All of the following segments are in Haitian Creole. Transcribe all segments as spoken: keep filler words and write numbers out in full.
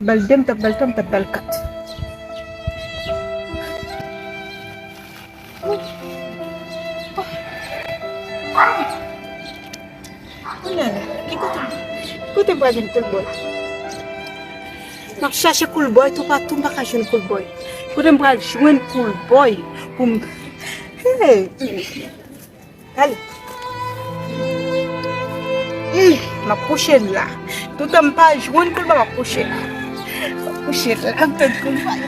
Ba l de, m t ap ba l twa, m t ap ba l kat. Kounye a la, ki kote, ki kote m pral jwenn Cool Boy? M ap chache Cool Boy toupatou, m pa ka jwenn Cool Boy. Kote m pral jwenn Cool Boy pou m, hey! Ale. Ih, m ap kouche la. Toutan m pa jwenn Cool Boy, m ap kouche la. M ap kouche la, m ap tann Cool Boy.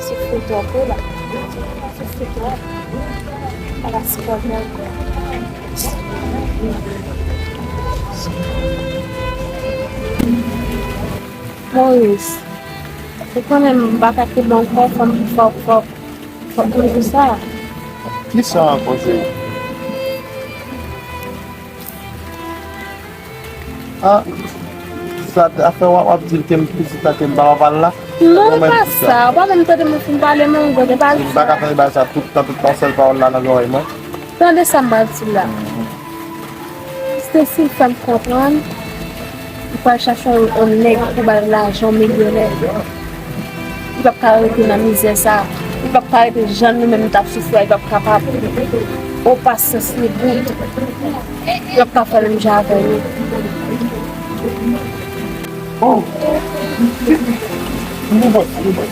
Se foto tou la. Se foto. Ala se pa vre ankò. Maurice, ou konnen m pa ka kenbe ankò, fò m, fò, fò, fò m di sa. Kisa ankò, cheri? Ah, sa afè w ap di l ke m pitit la, ke m pa papa l la? Non, e pa sa. Ou pa menm tande mwen fin pale, men ou gade pa l. M pa ka tande bagay sa tout tan, tout tan, sèl pawòl la nan zòrèy mwen. Tande sa m pral di la. Stacy fè m konprann li pral chache yon, yon nèg pou ba l lajan, milyonè. Li p ap ka rete nan mizè sa. Li p ap ka rete jan nou menm n t ap soufri a, li p ap kapab. O pasyans li bout. Li p ap ka fè menm jan avè nou. Oh! Mwen pòs, mwen pòs.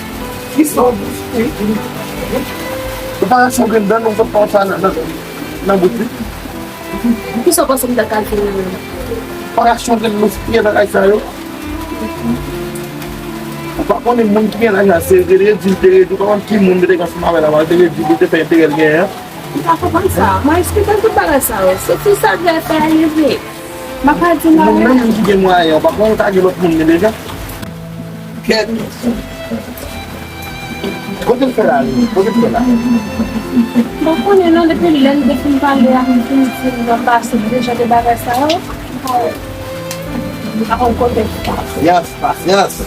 Kisa w di? Ou pa ranse yon grenn dan, nou sot pa sa nan, nan, nan bout li. Kisa w panse m ta ka fè menm? Pa ranse yon grenn lous ki gen nan kay sa yo. Ou pa konnen moun ki gen lajan se redi l te redi, ou pa konn ki moun li te gen ansanm avè l avan, li te redi l, li te fè enterè l genyen an. M pa konprann sa. Mwen eksplike l tout bagay sa yo. Se ti sa k fè l rive. M pa ka di l anyen. Nou menm ki gen mwayen, ou pa konn ou ta gen lòt moun men deja. Kèt. Kote l fè la, li? Kote l fè la? M pa konnen non, depi lè l te fin pale ak m, fin di m nan pase deja de bagay sa yo. M pa konn kote l fè. Yes. Pasyans.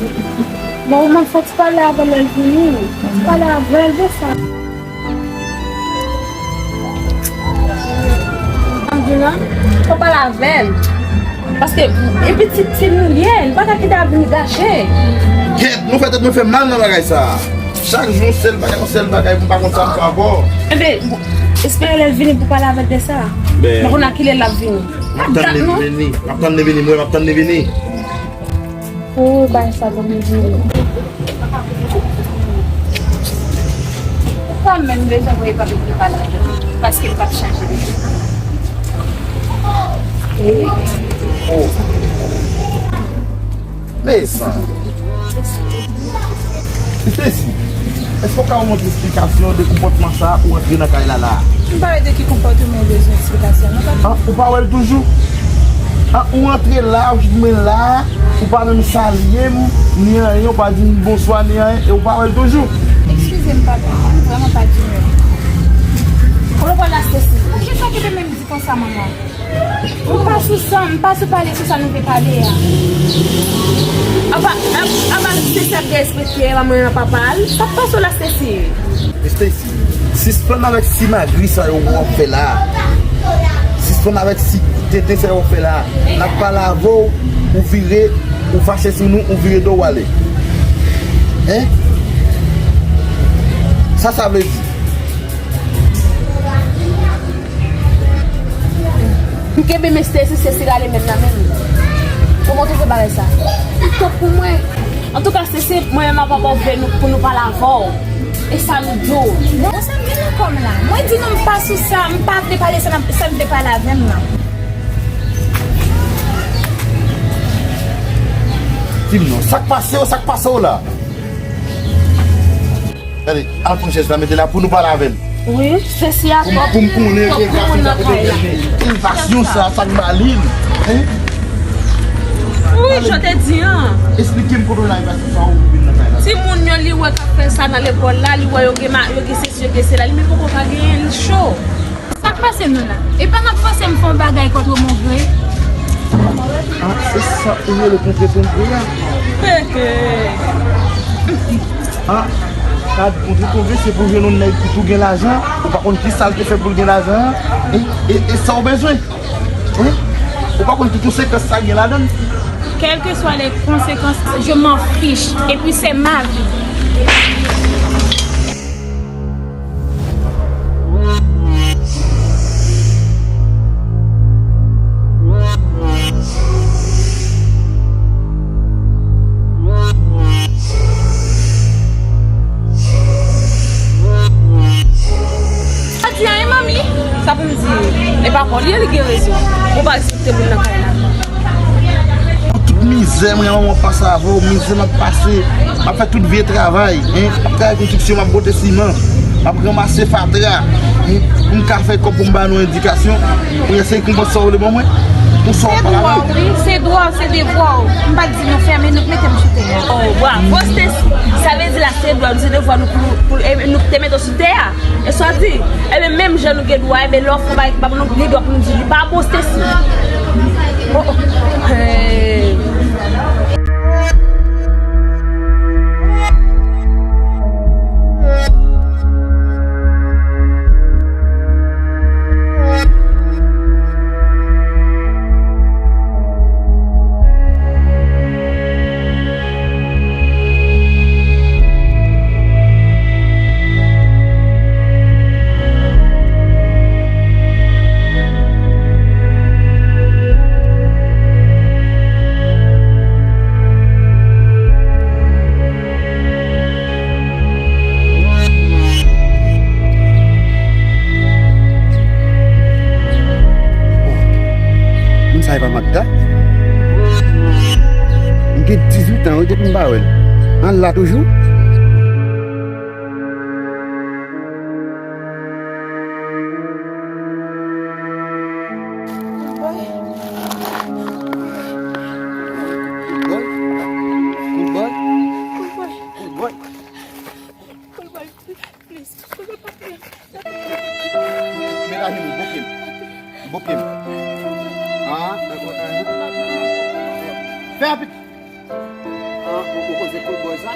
Bon, mwen fò ti pale avè l lè l vini. Ti pale avè l de sa. Anjina, fò pale avè l. Paske e pitit fi nou l ye, li pa ka kite avni gache. Kèt, nou fè tèt nou fè mal nan bagay sa. Chak jou yon sèl bagay, yon sèl bagay, m pa konn sa m fè ankò. Enben, espere lè l vini pou pale avè l de sa. M pa konn a kilè l ap vini. M ap tann li vini. M ap tann li vini, mwen, m ap tann li vini. Ou bay sa pou mwen di ou. Ou pa menm bezwen voye pa vin pale avè m, paske m p ap chanje de. Oh. Mezanmi. Stacy, èske w ka ban mwen yon ti esplikasyon de konpòtman sa a ou antre nan kay la la a? M pa wè de ki konpòtman ou bezwen esplikasyon non, papa. Ah, ou pa wè l toujou? Ah, ou antre la, ou jwenn mwen la, ou pa menm salye m, ni anyen, ou pa di m bonswa, ni anyen, e ou pa wè l toujou? Eskize m, papa, m vrèman pa di anyen. Ou pa wè Stacy? Poukisa ki te menm di konsa, manman? M pa sou sa, m pa sou pale sou sa nou te pale a. Apa, apa, apa se sa k derespekte manman an papa l? Sa k pase w la, Stacy? Stacy, Sispann avèk simagri sa yo w ap fè la a. Sispann avèk si tenten sa yo w ap fè la a. N ap pale avè w, ou vire, ou fache sou nou, ou vire do w ale. Hein? Sa sa vle di? M kenbe men Stacy, Stacy rale men m nan men m. Kòman w twouve bagay sa? Li twòp pou mwen. Antouka, Stacy, mwen menm ak papa w vle nou, pou nou pale avè w. E sa nou di w. Bon, sa m gen nan kò m la. Mwen di nou m pa sou sa, m pa vle pale sa, sa m vle pale avè m nan. Di m non, sa k pase w, sa k pase w la? Gade, al pran chèz la, mete la pou nou pale avè l. Wi, Stacy a twòp. Pou m konnen evasyon sa, sa k ba li l. Hein? Wi, jan w te di an. Esplike m kote w la evasyon sa ou vin nan kay la. Timoun yo, li wè k ap fè sa nan lekòl la, li wè yo gen ma-, yo gen sesi, yo gen sela, li menm poko ka genyen, li cho. Sa k pase nou la? Epa n ap fòse m fè yon bagay kont Roman vre? Ah, se sa ou rele kontre kontre a? Ah, gad kontre kontre, se pou jwenn yon nèg ki tou gen lajan, ou pa konn ki sa l te fè pou l gen lajan an, e, e, e sa w bezwen? Hein? Ou pa konn ki konsekans sa gen ladan l? Quelles que soient les conséquences, je m'en fiche. Et puis c'est ma vie. Pa di anyen, manmi. Sa pou m di, e pa kò li ye, li gen rezon. Ou pa respekte moun nan kay la. Pou tout mizè mwen an, mwen pase avè w, mizè m ap pase, m ap fè tout vye travay, hein, m ap travay konstriksyon, m ap bwote siman, m ap ranmase fatra, hein, pou m ka fè kòb pou m ba nou endikasyon, pou se rekonpans sa w vle ban mwen, pou sa w pale avè m. Se dwa w, wi, se dwa w, se devwa w. M pa t di nou fèmen, nou t mete m sou tè a. Oh, bravo, Stacy. Sa vle di la, se dwa nou, se devwa nou pou, pou, e, nou te mete w sou tè a. E sa w di? Ebyen, menm jan nou gen dwa, ebyen, lè w fè yon bagay ki pa bon, nou gen dwa pou nou di li pa bon, Stacy. Oh, oh. Hey. Moun sa e pa Magda? M gen dizuit an wi depi m pa wè l. An la toujou? Good boy. Good boy. Good boy. Good boy. Please. Melanie, bouke m. Bouke m. Ah, dakò, ah. Fè rapid. Ah, ou, ou koze Good boy sa?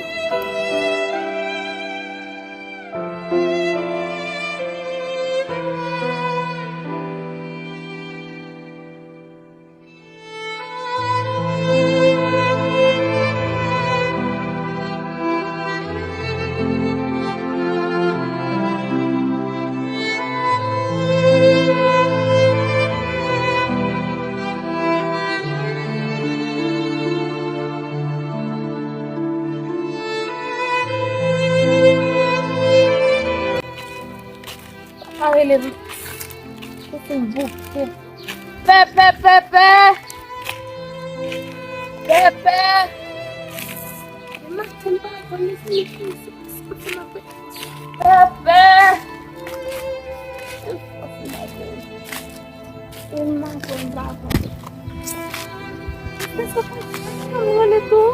Pa rele m. Ou fin bouke. Pepe, Pepe! Pepe! Maten m pa konn li se li ki soti maten. Pepe! Maten m pa konn. Pepe, sa pa fè m rele tou.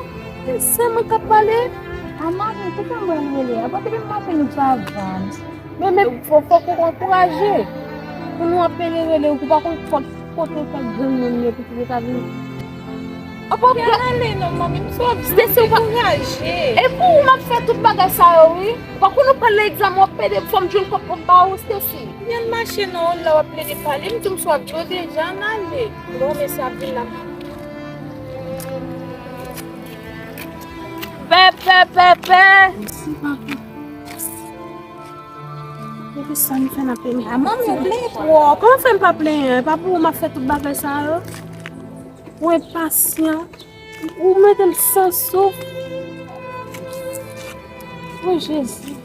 Se sè mwen k ap pale. A maten, se pa mwen rele. Apa depi maten nou pa vann? Men, men, fò, fòk ou ankouraje. Pou nou apele rele, ou pa konn fòt kote fòk granmoun yo, pitit yo ta vin. Ou pa Ann ale non, manmi, m sou ap Stacy, ou pa dekouraje. E pou ou m ap fè tout bagay sa yo, wi. Ou pa konn ou pral nan egzamen, w ap pede fò m jwenn kòb pou m ba ou, Stacy. Ann mache non, ou la w ap plede pale, m di w m sou ap di w deja, ann ale. Bon, mesye ap vin la. Pè, pè, pè, pè. Mesi, papa. Depi sa m fè n ap plenyen. A, manmi, ou plenyen twòp. Kòman fè m pa plenyen? E pa pou ou m ap fè tout bagay sa yo? Ou enpasyan. Ou mete m san souf. O Jezi.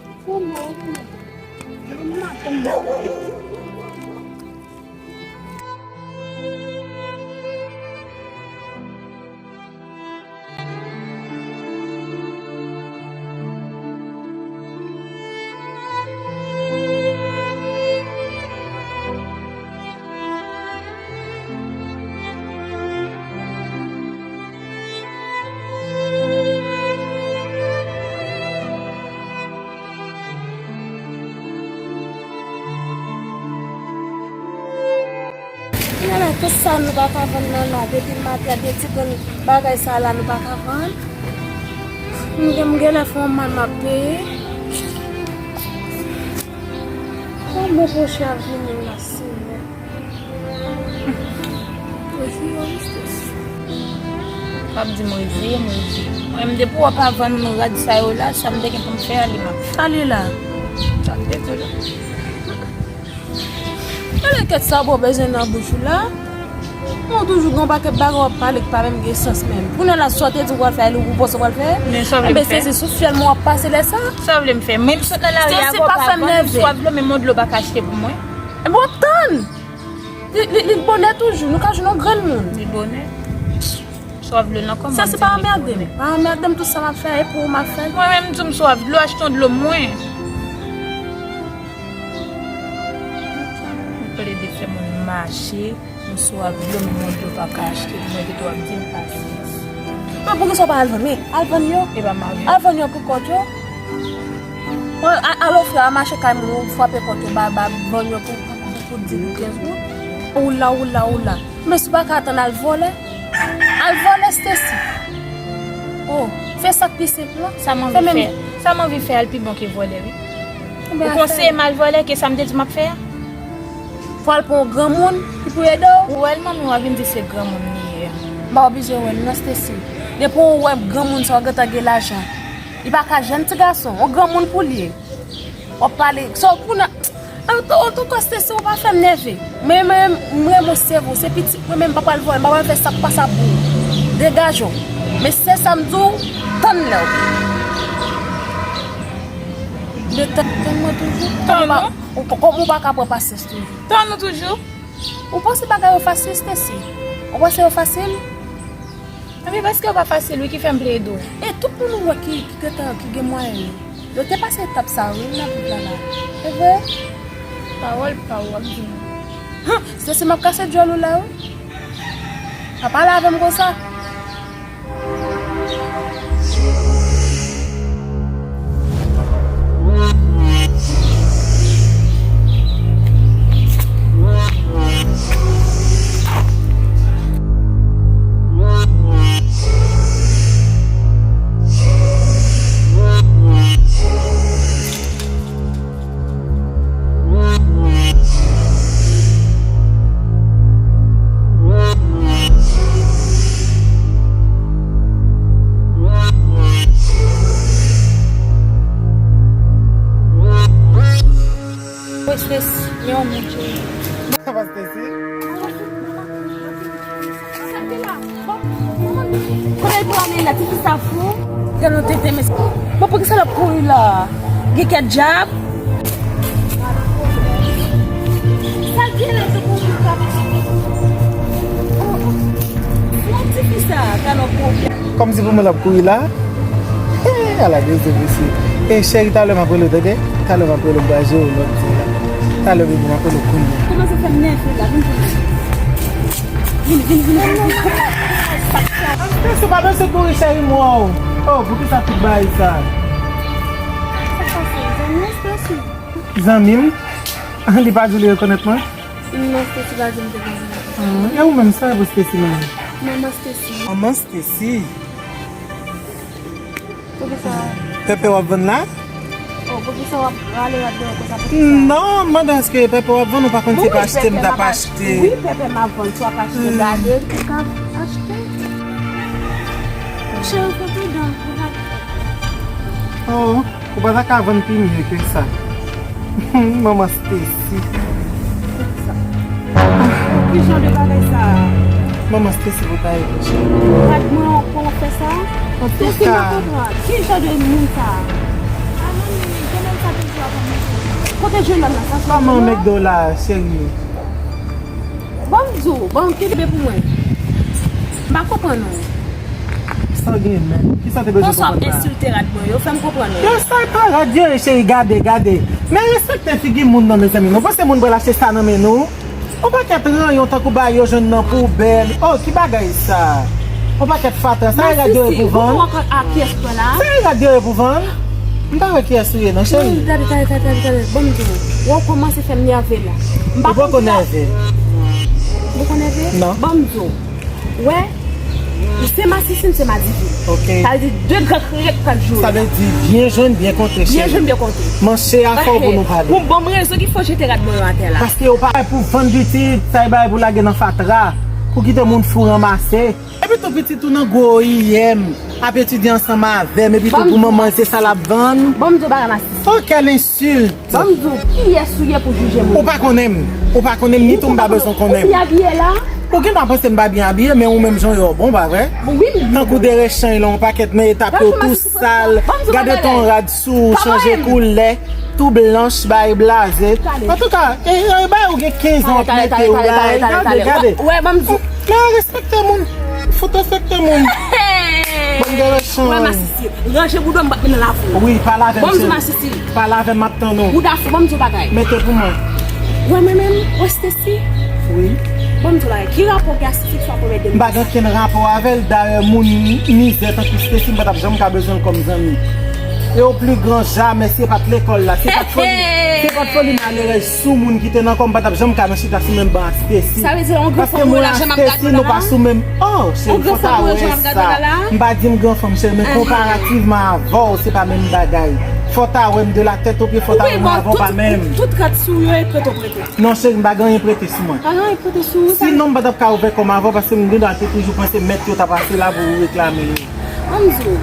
Genlè tout sa nou pa ka vann nan la, depi maten a, de ti grenn bagay sa la nou pa ka vann. M gen, m genlè fè yon mal m ap peye. Yon bon pwoche ap vini la, Senyè. Pwoche yo, Stacy. W ap di m reziye, m reziye. Mwen menm depi w ap vann rad sa yo la, sa m te gen pou m fè a, li m ap fè. Sa li la. Sa m te di w la. Gade kèt sa w bezwen nan bouch ou la. Ou toujou gen yon pakèt bagay w ap pale ki pa menm gen sans menm. Kounye a la, sa w te di w pral fè, ou panse w pral fè? Men sa w vle m fè? Enben, sezi sou fyèl mwen w ap pase lè sa. Sa w vle m fè? Mwen, m sot nan lari a, pa vann, m swav dlo, men yon dlo pa ka achte pou mwen. Enben, w ap tann! Li, li, li bonè toujou, nou ka jwenn yon granmoun. Li bonè. Swav dlo nan kòman? Sesi, pa anmède m. Pa anmède m, tout sa m ap fè, e pou ou m ap fè l. Mwen menm, m di w m swav dlo, achte yon dlo mwen. M plede fè moun mache, m swav dlo, men yon dlo pa ka achte. Mwen te dwe ap di m pasyans. Men poukisa w pa al vann? Men, al vann yo. E pa mari. Al vann yo pou kont yo. Al ofri a mache kay moun, ou frape pòt yo, ba, ba, vann yo pou, pou, pou, pou dis goud, kenz goud. Ou la, ou la, ou la. Men si w pa ka atann, al vòlè. Al vòlè, Stacy. Oh, fè sa k pi senp lan. Sa m anvi fè. Sa m anvi fè a l pi bon ke vòlè, wi. Ou konseye m al vòlè ke sa m te di m ap fè a? Pou al pran yon granmoun ki pou ede w? Ou wè l, manmi, w a vin di se granmoun li ye. M pa oblije wè l non, Stacy. Depi w wè granmoun sa w gentan gen lajan. Li pa ka jwenn ti gason, yon granmoun pou l ye. W ap pale, sa w pou nan, an, an, antouka, Stacy, ou pa fè m nève. Men, men, m renmen w, se vre, se pitit mwen, men m pa pral vòlè, m pa pral fè sa k pa sa pou ou. Degaje w. Men se sa m di w, tann lè w. Men tann, tann mwen toujou. Tann ou pa, ou, kòm ou pa ka pran pasyans toujou. Tann ou toujou. Ou panse bagay yo fasil, Stacy? Ou panse yo fasil? Anben, paske yo pa fasil, wi, ki fè m plede w. E tout moun ou wè ki, ki gentan, ki gen mwayen yo, yo te pase etap sa yo, wi, nan vi la la. Se vre? Pawòl pa w w ap di m. Hum, Stacy, m ap kase djòl ou la, wi. Pa pale avè m konsa. Wè Stacy, yon moun ki. Sa pa Stacy? Kote l prale la, tifi sa fou? Gade yon tenten, men. Bon, poukisa l ap kouri la? Gen kèk djab? Sa l gen la, se pou yon kap. Oh, oh. Yon tifi sa, gade yon pwoblèm. Kòmsi pou mwen l ap kouri la? Eh, ala de zo mesye. Eh, cheri, talè m ap rele w, tande? Talè m ap rele w, m pral jere w lòt di la. Talè, baby, m ap rele w kounye a. Kòmanse fè m nève la, vin, vin. Vin, vin, vin, vin, vin. Stacy, pa bezwen kouri, cheri, m wè w. Oh, poukisa tout bagay sa? Sa pase, zanmi, Stacy? Zanmi m? Li pa di li rekonèt mwen? Non, Stacy pa di m te gen zanmi. Ah, e ou menm, sa e pou Stacy menm? Manman Stacy. Manman Stacy. Poukisa? Pèpè w ap vann la? Oh, poukisa w ap rale rad deyò konsa? Poukisa? Non, m mande èske pèpè w ap vann, ou pa konn se pa achte m t ap achte. Wi, pèpè m ap vann, si w ap achte, gade, ou ka achte. Cheri, fè pridan, ou pa Oh. Ou pa ta ka vann pi mye ke sa. Manman Stacy. Ki jan de bagay sa a? Manman Stacy, pou ta ede cheri. Gad mwen ankò w fè sa? Stacy, m pa konprann. Ki jan de moun sa a? Ah, manmi, gen nèg sa toujou ap anmède. Kote jennonm nan? Sa se manman? Mèt dola, cheri. Ban m di w, ban m kenbe pou mwen. M pa konprann ou. Sa w gen menm? Kisa w te bezwen konprann la? Konsa w ap ensilte rad mwen yo, fè m konprann ou. Yo, sa e pa rad yo ye, cheri, gade, gade. Men respekte figi moun nan, mezanmi. Nou panse moun pral achte sa nan men nou? Yon pakèt ranyon tankou bagay yo jwenn nan poubèl. Oh, ki bagay sa? Yon pakèt fatra. Sa e rad yo ye pou vann? Sa e rad yo ye pou vann? M pa wè kiyès ou ye non, cheri. Gade, gade, gade, gade, gade. Ban m di w. Wè w kòmanse fè m nève la. M pa konn sa. Ou poko nève? Ou poko nève? Non. Ban m di w. Wè, se masisi m, se madivin. Ok. Sa vle di de gran kreyèt k ap joure. Sa vle di byen jwenn, byen konte, cheri. Byen jwenn, byen konte. Manche a fò pou nou pale. Ou ban m rezon ki fè w jete rad mwen yo atè la. Paske yo pa pou vann pitit, sa e bagay pou lage nan fatra. Pou kite moun fou ranmase. Epi tou pitit ou nan gwo O I M, ap etidye ansanm avè m, epi tou pou manman l se sa l ap vann. Ban m di w bagay masisi. Oh, quelle insulte! Ban m di w, kiyès ou ye pou jije moun? Ou pa konnen m. Ou pa konnen m, ni tou m pa bezwen konnen m. Ou byen abiye la? Ou gen dwa panse m pa byen abiye, men ou menm jan w ye w bon, pa vre? Wi, m byen. Tankou de rechanj lan, yon pakèt nan etap yo tou sal. Gade ton rad sou ou, chanje koulè, tou blanch, bay blaze. Antouka, e, e, bay ou gen kenz an w ap mete w, bay, gade, gade. Wè, ban m di w. Men respekte moun. Fout respekte moun. Bon, de rechanj. Wè, masisi. Ranje bouda m, m p ap mennen l avè w. Wi, pale avè m, cheri. Bon, m di masisi. Pale avè m, m ap tann ou. Bouda fou, ban m di w bagay. Mete pou mwen. Wè mwen menm, wè Stacy. Wi. Ban m di w bagay. Ki rapò w gen ak Stacy ki swa premye de m pa gen okenn rapò avè l. Dayè, moun mizè tankou Stacy, m pa t ap janm ka bezwen l kòm zanmi. E o pli gran jamè, si e pa t lekòl la, si e pa t foli, si e pa t foli malerèz sou moun ki te nan kò m, m pa t ap janm ka nan chita sou menm ban ak Stacy. Sa vle di yon granfanm ou la, jan m ap gade w la? Paske mwen ak Stacy, nou pa sou menm. Oh, cheri, fò ta wè sa. M pa di m granfanm, cheri, men konparativman avè w, se pa menm bagay. Fò ta wè m de la tèt o pye, fò ta wè m avè w, pa menm. Tout rad sou yo e prete w prete. Non, cheri, m pa gen anyen prete sou mwen. Pa gen anyen prete sou ou, sa? Sinon, m pa t ap ka ouvè kò m avè w, paske m gen dwa te toujou panse mèt yo t ap pase la pou reklame yo. Ban m di w,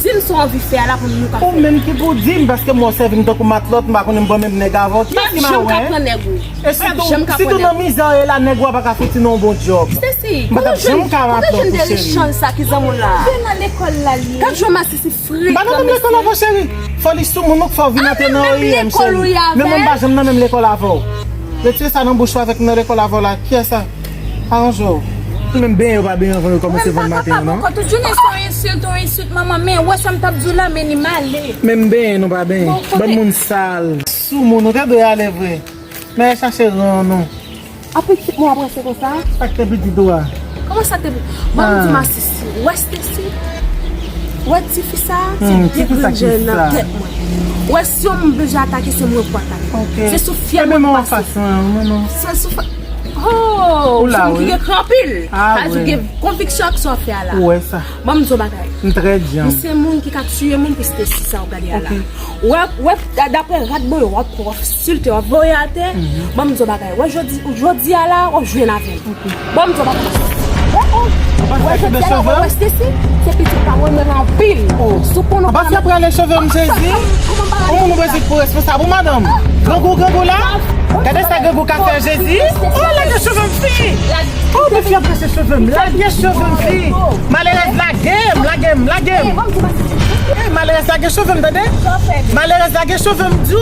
di m sa w anvi fè a la pou nou ka fè. Ou menm ki pou di m, paske m wè w sèvi m tankou matlòt, m pa konnen m pran menm nèg avè w. Kiyès ki mawon? M p ap janm ka pran nèg ou. E sitou, sitou nan mizè w ye la, nèg ou a pa ka fouti nan yon bon djòb. Stacy, m pa t ap janm ka matlòt ou, cheri. Kote jwenn de rechanj sa ki zanmi w la? Se nan lekòl la l ye. Gad jan masisi frekan, mesye. M pa nan menm lekòl avè w, cheri. Fò li sou moun ou k fè w vin antre nan O I M, cheri. Men mwen m pa janm nan menm lekòl avè w. Retire sa nan bouch ou avèk m nan lekòl avè w la. Kiyès sa? Aranje w. Ou menm benyen yo pa benyen anvan yo kòmanse vann maten an, non? Papa, tout jounen se yon ensilt, yon ensilt, manman, men wè sa m t ap di w la, men li male. Men m benyen, nou pa benyen. Bann moun sal. Sou moun, ou te dwe ale vre. Men al chache ran nou. Apre kit mwen apre se konsa? Sa k te pitit ou a? Kòman sa k te pitit? Ban m di masisi. Wè Stacy. Wè tifi sa, se de grenn nan tèt mwen. Wè si yon moun bezwen atake, se mwen pou atake. Se sou fyèl mwen pou pase. Se sou fwa. Oh, ou se moun ki gen kran anpil. Sa vle di w gen konviksyon ak sa w ap fè a la. Ou wè sa. Ban m di w bagay. M trè djanm. M se moun ki ka tiye moun pou Stacy sa w gade a la. Wè, wè, da- daprè rad mwen yo, w ap, w ap ensilte, w ap voye atè. Ban m di w bagay. Wè jodi, jodi a la, w ap jwenn avè m. Ban m di w bagay. Wè, oh. Wè jodi a la, wè, wè Stacy, se pitit pa mwen menm anpil. Sou pon nou pa prale cheve m, Jezi. Ou moun ou bezwen pou responsab ou, madanm. Grangou, grangou la. Gade sa grangou ka fè, Jezi. Oh, lage cheve m, fi. Oh, men fi ap kase cheve m. Lage cheve m, fi. Malerèz, lage m, lage m, lage m. Eh, malerèz, lage cheve m, tande. Malerèz, lage cheve m, di w.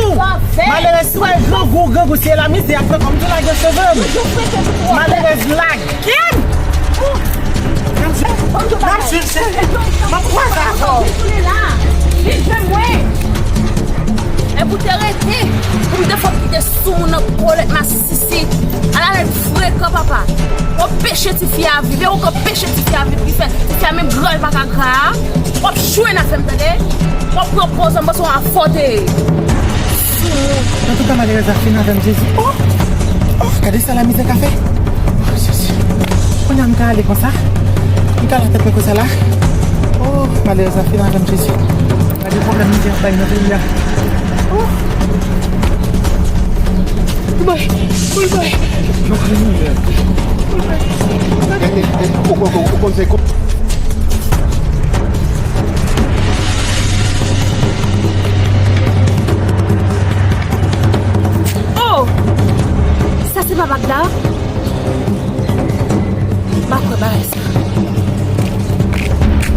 Malerèz, si w wè grangou, grangou, se lamizè ak fè kòm di w lage cheve m. Malerèz, lage m. N ap jwenn, n ap jwenn, cheri. M ap kwaze avè w. Li jwenn mwen. Epi w te rete pou m te fè w kite sou moun nan kolèt masisi. Ala nèg frekan, papa. W ap peche tifi a viv, e ou k ap peche tifi a viv ki fè tifi a menm gran l pa ka gra a. W ap jwenn avè m, tande. W ap pran pòz ou, m panse w afòte. Sou moun. Antouka, malerèz la fin avè m, Jezi. Oh! Oh, gade sa lamizè ka fè. Oh, Jezi. Kounye a m ka ale konsa? M ka la tèt mwen konsa la. Oh, malerèz la fin avè m, Jezi. Gade pwoblèm mizè ap bay nan peyi a. Oh. Boulbay, boulbay. Boulbay. Gade, ou, ou, ou, ou konn se kou. Oh! Sa se pa Magda? M pa kwè bagay sa.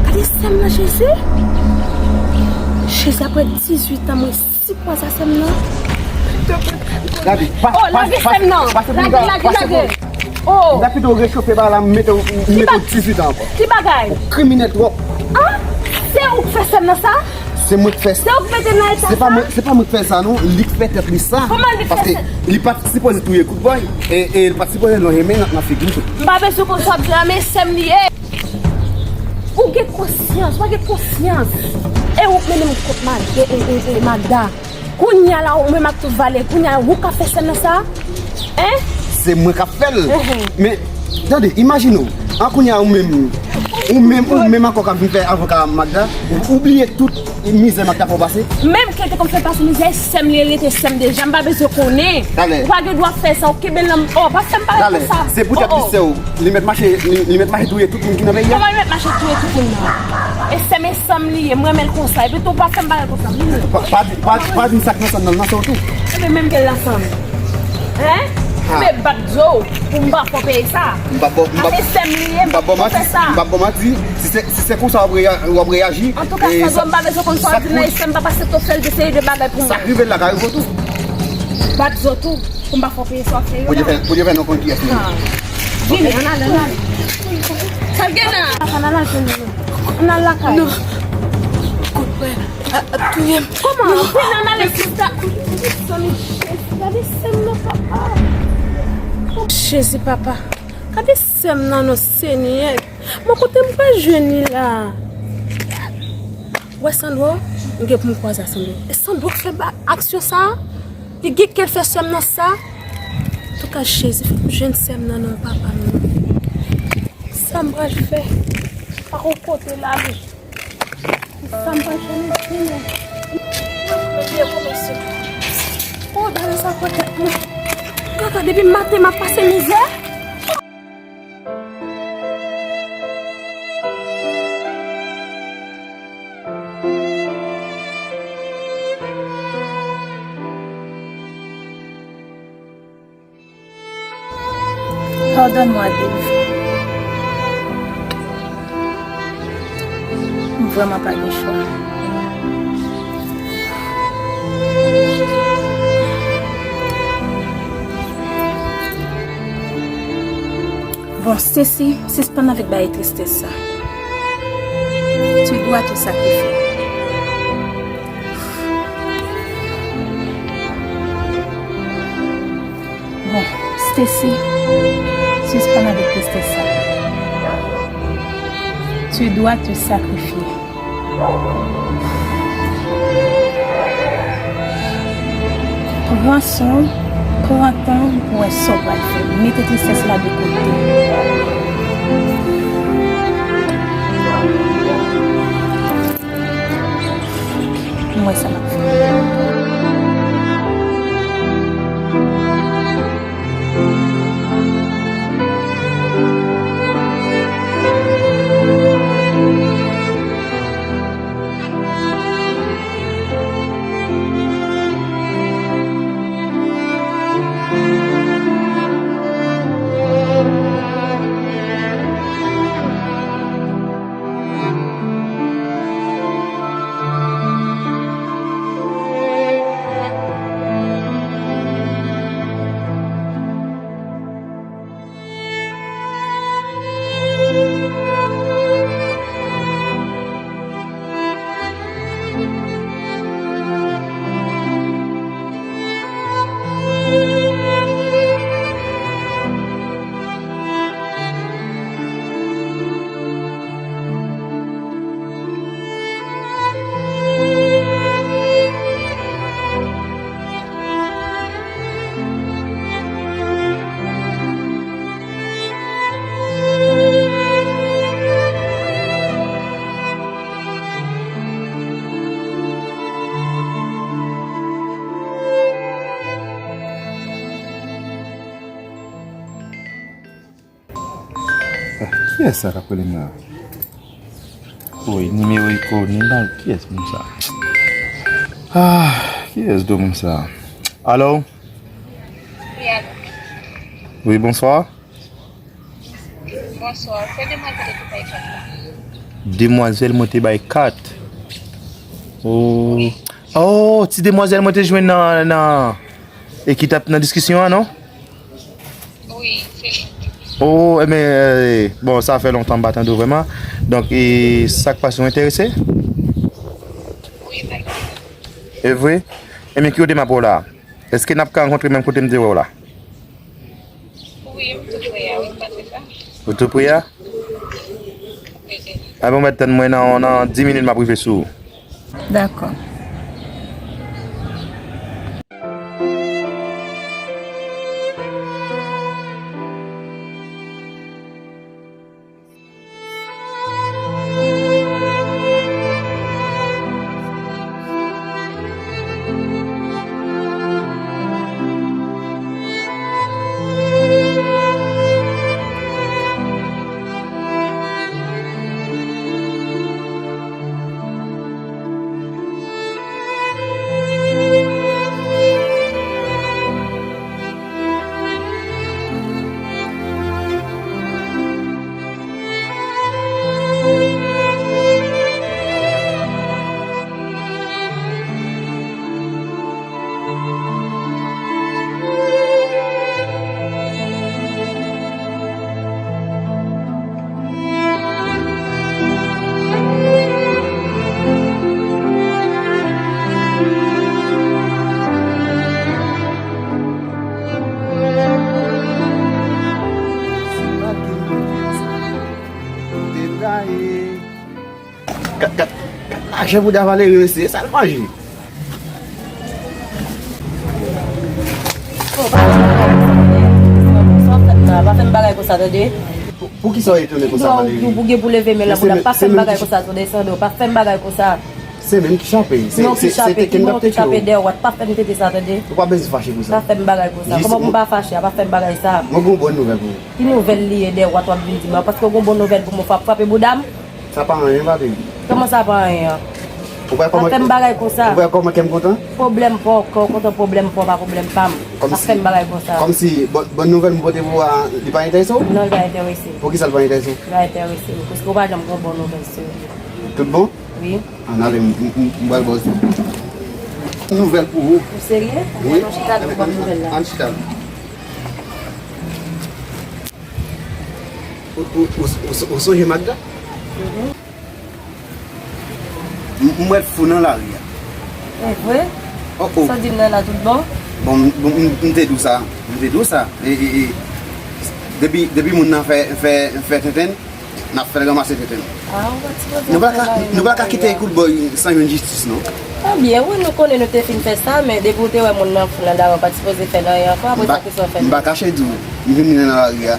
Gade sè m nan, Jezi. Jezi, apre dizuit an, mwen si kwaze sè m nan. Gade, pa, oh, pa, lage pa, sè m nan. Pase pou lage, lage, pase lage. Pou. Oh. M ta pito rechofe bagay la, m mete w, m mete w dizuit an ankò. Ki bagay? Ou kriminèl twòp. Ah, se ou k fè sè m nan sa? Se mwen k fè sa. Se ou k mete m nan eta sa? Se pa mwen, se pa mwen k fè sa non, li k fè tèt li sa. Kòman li fè sa? Paske li pa t sipoze touye Good Boy e, e li pa t sipoze lonje men nan, nan figi m tou. M pa bezwen konn sa w ap di la, men sè m li ye. Ou gen konsyans, ou pa gen konsyans. E ou k mennen m kot Mag-, e, e, e, e Magda. Kounye a la, ou menm ak tout valè, kounye a, ou ka fè sè m nan sa? Hein? Se mwen k ap fè l. Ehe. Men, tande, imajine w. An kounye a, ou menm, ou menm, ou menm ankò k ap vin fè avoka Magda, ou, ou bliye tout mizè Magda fè w pase. Menm ke l te konn fè pase mizè, sè m li rete sè m deja, m pa bezwen konnen. Talè. Ou pa gen dwa fè sa, ou kenbe l nan, oh, pa fè m pale konsa. Talè. Se poutèt li sè w, li mèt mache, li, li mèt mache touye tout moun ki nan peyi a. Kòman li mèt mache touye tout moun nan? E sè m, e sè m li ye, m renmen l konsa. Epi tou, pa fè m pale konsa. Pa, pa, pa, pa di m sa k nan san nan, nan san w tou. Ebyen, menm ke l nan san m. Hein? Ah. Men bat zo pou m pa fè w peye sa. M p ap ba w, m p ap, ase sè m li ye, m p ap ba w manti, m p ap ba w manti. Si se, si se konsa w ap reya-, w ap reyaji. Antouka, e Sandro, m pa bezwen konn sa w ap di nan esè, m p ap aksepte w fè l de seri de bagay pou mwen. Sa k rive l la ka rive w tou. Bat zo tou, pou m pa fè w peye sa w ap fè yo la. Pou Dye fè, pou Dye fè nou konn kiyès nou ye. Ah. Vini, ann ale, ann ale. Sa l gen la? Ann al jwenn nou. Ann al lakay. Non. Kout mwen. Ap touye m. Kòman? Non. Vin ann ale sista. Zanmi Jezi, gade sè m nan, papa. Jezi, papa. Gade sè m nan, non, Senyè. Mwen, kote m pral jwenn li la? Wè Sandro, m gen pou m kwaze a Sandro. E Sandro k fè ba-, aksyon sa a? Li gen kè l fè sè m nan sa? Antouka, Jezi, fòk m jwenn sè m nan, non, papa m nan. Sa m pral fè? Pa gon kote l ale. Sa m pral fè menm, Senyè? Mwen vye komèse. Oh, dada sa pran tèt mwen. Kaka, depi maten m ap pase mizè. Padone mwen, Dave. M vrèman pa gen chwa. Bon, Stacy, sispann avèk bagay tristès sa. Tu dois te sacrifier. Bon, Stacy, sispann avèk tristès sa. Tu dois te sacrifier. Pran swen w, pran tan w pou wè sa w pral fè. Mete tristès la de kote. Nou wè sa n ap fè. Kiyès sa k ap rele m la? Woy, nimewo enkonni, m pa, kiyès moun sa? Ah, kiyès do moun sa? Alo? Wi, alo. Wi, bonswa. Bonswa, se demwazèl ki bay kat la. Demwazèl mwen te bay kat. Oh. Oh, ti demwazèl mwen te jwenn nan, nan, e ki t ap nan diskisyon an, non? Wi, se li. Oh, enben, eh, bon, sa fè lontan m pa tande w vrèman. Donk, e sa k pase, w enterese? Wi, pa gen. E vre? Enben, ki kote m ap wè w la? Èske n ap ka rankontre menm kote m te wè w la? Wi, m tou pre a, wi, m panse sa. Ou tou pre a? Wi, wi. A bon, mèt tann mwen nan, nan dis minit, m ap rive sou ou. Dakò. Kat, kat, kat lajan bouda Valérie, mesye, sa l manje. Oh, pa fè m bagay konsa, tande. Sa w fè m nan, pa fè m bagay konsa, tande. Pou, poukisa w etone konsa, Valérie? Ou, ou gen pou leve men la, bouda, pa fè m bagay konsa, tande, Sandro, pa fè m bagay konsa. Se menm ki chape. Se, non, se, ki se chape, teke m t ap teke w. Ki chape dèwòt, pa fè m tete sa, tande. Ou pa bezwen fache konsa. Pa fè m bagay konsa. Kòman pou m pa fache a, pa fè m bagay sa. Mwen gen yon bòn nouvèl pou ou. Ki nouvèl li ye dèwòt w ap vin di m la? Paske w gen yon bòn nouvèl pou mwen, fò w ap frape bouda m? Sa pa anyen, papi. Kòman sa pa anyen an? Ou wè kòman, pa fè m bagay konsa. Ou wè kòman kè m kontan? Pwoblèm pa w, kè w kontan pwoblèm pa w, pa pwoblèm pa m. Pa fè m bagay konsa. Kòmsi, kòmsi bòn, bòn nouvèl m pote pou ou a, li pa enterese w? Non, li pa enterese m. Poukisa l pa enterese w? Li pa enterese m, paske w pa janm gen yon bòn nouvèl serye. Tout bon? Wi. Ann ale, m, m, m, m pral ba w nouvèl pou ou. Ou serye? Wi. Ann chita, ann, ann, ann chita. Ou, ou, ou, ou, ou sonje Magda? Mhm. M, m wè l fou nan lari a. E vre? Oh, oh. Sa w di m nan la tout bon? Bon, m, bon, m, m te di w sa. M te di w sa. E, e, e, depi, depi moun nan fè, fè, fè tenten, n ap fè l ranmase tenten. Ah, ou pa t sipoze fè bagay nou pa ka, nou pa ka kite Good Boy san jwenn jistis, non. Ebyen, wi, nou konnen nou te fin fè sa, men depi w te wè moun nan fou nan lari a, ou pa t sipoze fè l anyen ankò, apre sa, kisa w fè l? M pa kache di w, m vin nan lari a.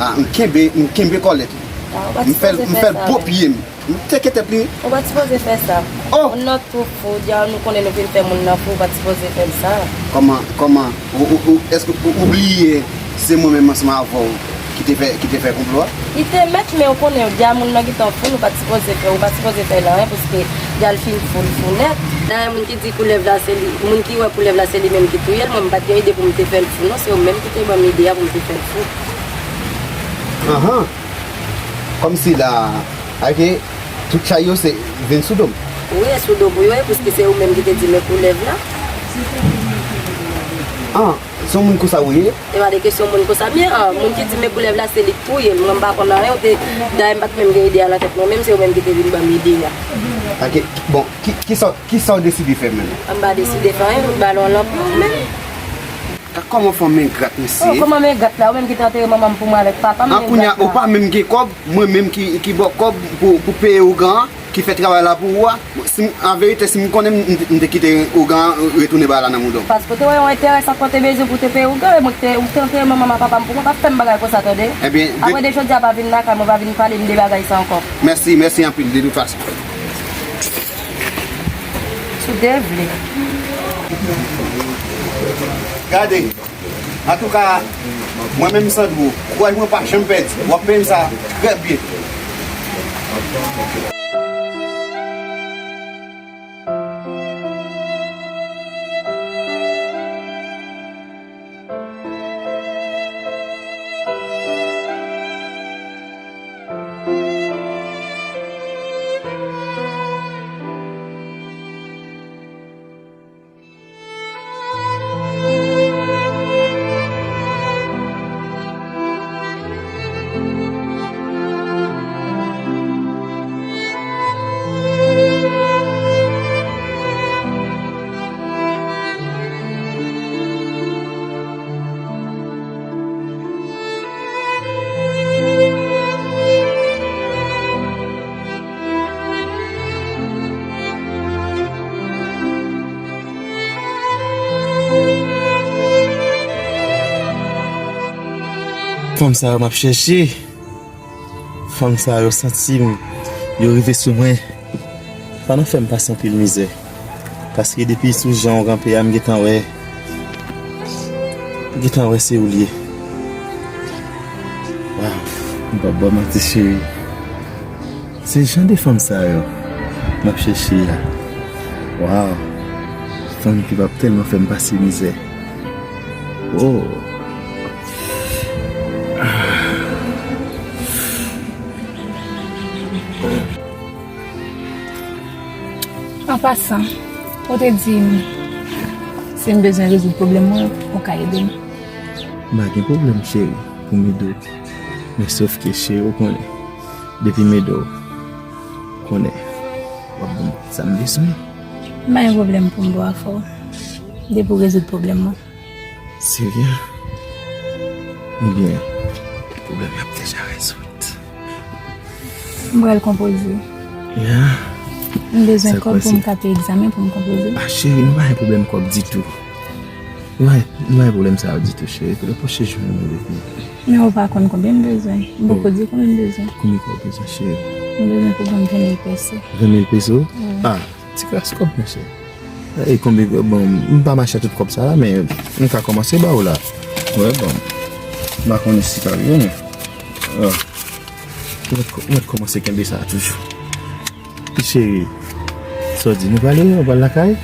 Ah, m kenbe, m kenbe kòlèt li. Ah, ou pa t sipoze fè sa, men. M fè l, m fè l bò pye m. M teke tèt li. Ou pa t sipoze fè sa. Oh! Moun nan tou fou, dja nou konnen nou vin fè moun nan fou, ou pa t sipoze fè l sa. Kòman, kòman? Ou, ou, ou, èske ou, ou bliye se mwen menm ansanm avè w ki te fè, ki te fè konplo a? Li te mèt, men ou konnen, dja moun nan gentan fou, nou pa t sipoze fè, ou pa t sipoze fè l anyen, paske dja l fin fou, l fou nèt. Dayè, moun ki di koulèv la, se li, moun ki wè koulèv la, se li menm ki touye l, mwen, m pa t gen ide pou m te fè l fou, non, se yo menm ki te ban m ide a pou m te fè l fou. Anhan. Kòmsi la, ake, tout chay yo se vin sou do m. Wi, e sou do pou yo ye, piske se ou menm ki te di men koulèv la. Ah, se yon moun konsa ou ye? E pa de kesyon moun konsa m ye, ah, moun ki di men koulèv la, se li k touye l. Mwen, m pa konn anyen, ou te, dayè, m pa t menm gen ide a nan tèt mwen, menm se ou menm ki te vin ban m ide a. Ake, bon, ki, kisa, kisa w deside fè menm? M pa deside fè anyen, m ba l yon lanp ou menm. Ka kòman fanm engrat, mesye? Oh, kòman m engrat la? Ou menm ki te antere manman m pou mwen avèk papa m, men engrat la. An, kounya, ou pa menm gen kòb, mwen menm ki, ki ba w kòb pou, pou peye ougan an, ki fè travay la pou ou a. Si m, an verite, si m konnen, m, m, m te kite ougan an retounen ba la nan mouda w. Paske w te wè yon enterè sa k te bezwen pou te peye ougan, e mwen ki te, ou te antere manman m ak papa m pou mwen, pa fè m bagay konsa, tande? Ebyen, de- Apre de jodi a, pa vin lakay mwen, pa vin pale m de bagay sa ankò. Mèsi, mèsi anpil, de tout fason. Si w te vle. Gade. Antouka, mwen menm Sandro, kouraj mwen pa janm pèdi. W ap peye m sa trè byen. Fanm sa yo m ap chèche. Fanm sa yo santi m, yo rive sou mwen. Pa nan fè m pase anpil mizè. Paske depi sou jan w ranpe a, m gentan wè. M gentan wè se ou l ye. Waw, m p ap ba w manti, cheri. Se jan de fanm sa yo m ap chèche a. Waw. Fanm ki p ap tèlman fè m pase mizè. Oh. An pasan, ou te di m, si m bezwen rezoud pwoblèm mwen, ou ka ede m. M pa gen pwoblèm, cheri, pou m ede w. Men sof ke, cheri, ou konnen, depi m ede w, ou konnen, w ap ban m tout sa m bezwen. M pa gen pwoblèm pou m bò avè w. Depi w rezoud pwoblèm mwen. Serye? Ebyen, pwoblèm yo ap deja rezoud. M pral konpoze. Ya. M bezwen kòb pou m ka peye egzamen pou m konpoze. Ah, cheri, nou pa gen pwoblèm kòb ditou. Nou pa, nou pa gen pwoblèm sa yo ditou, cheri. Pou poche jwenn nou depi. Men ou pa konn konbyen m bezwen. M poko di w konbyen m bezwen. Konbyen kòb ou bezwen, cheri? M bezwen pou ban m ven mil peso. Ven mil peso? Wi. Ah, ti kras kòb, monchè. E konbyen, bon, m pa mache ak tout kòb sa la, men m ka kòmanse ba ou la. Wè, bon. M pa konnen si ka rive, men. Ah. Mwen kò-, mwen kòmanse kenbe sa toujou. Cheri, sa w di, nou prale, nou pral lakay?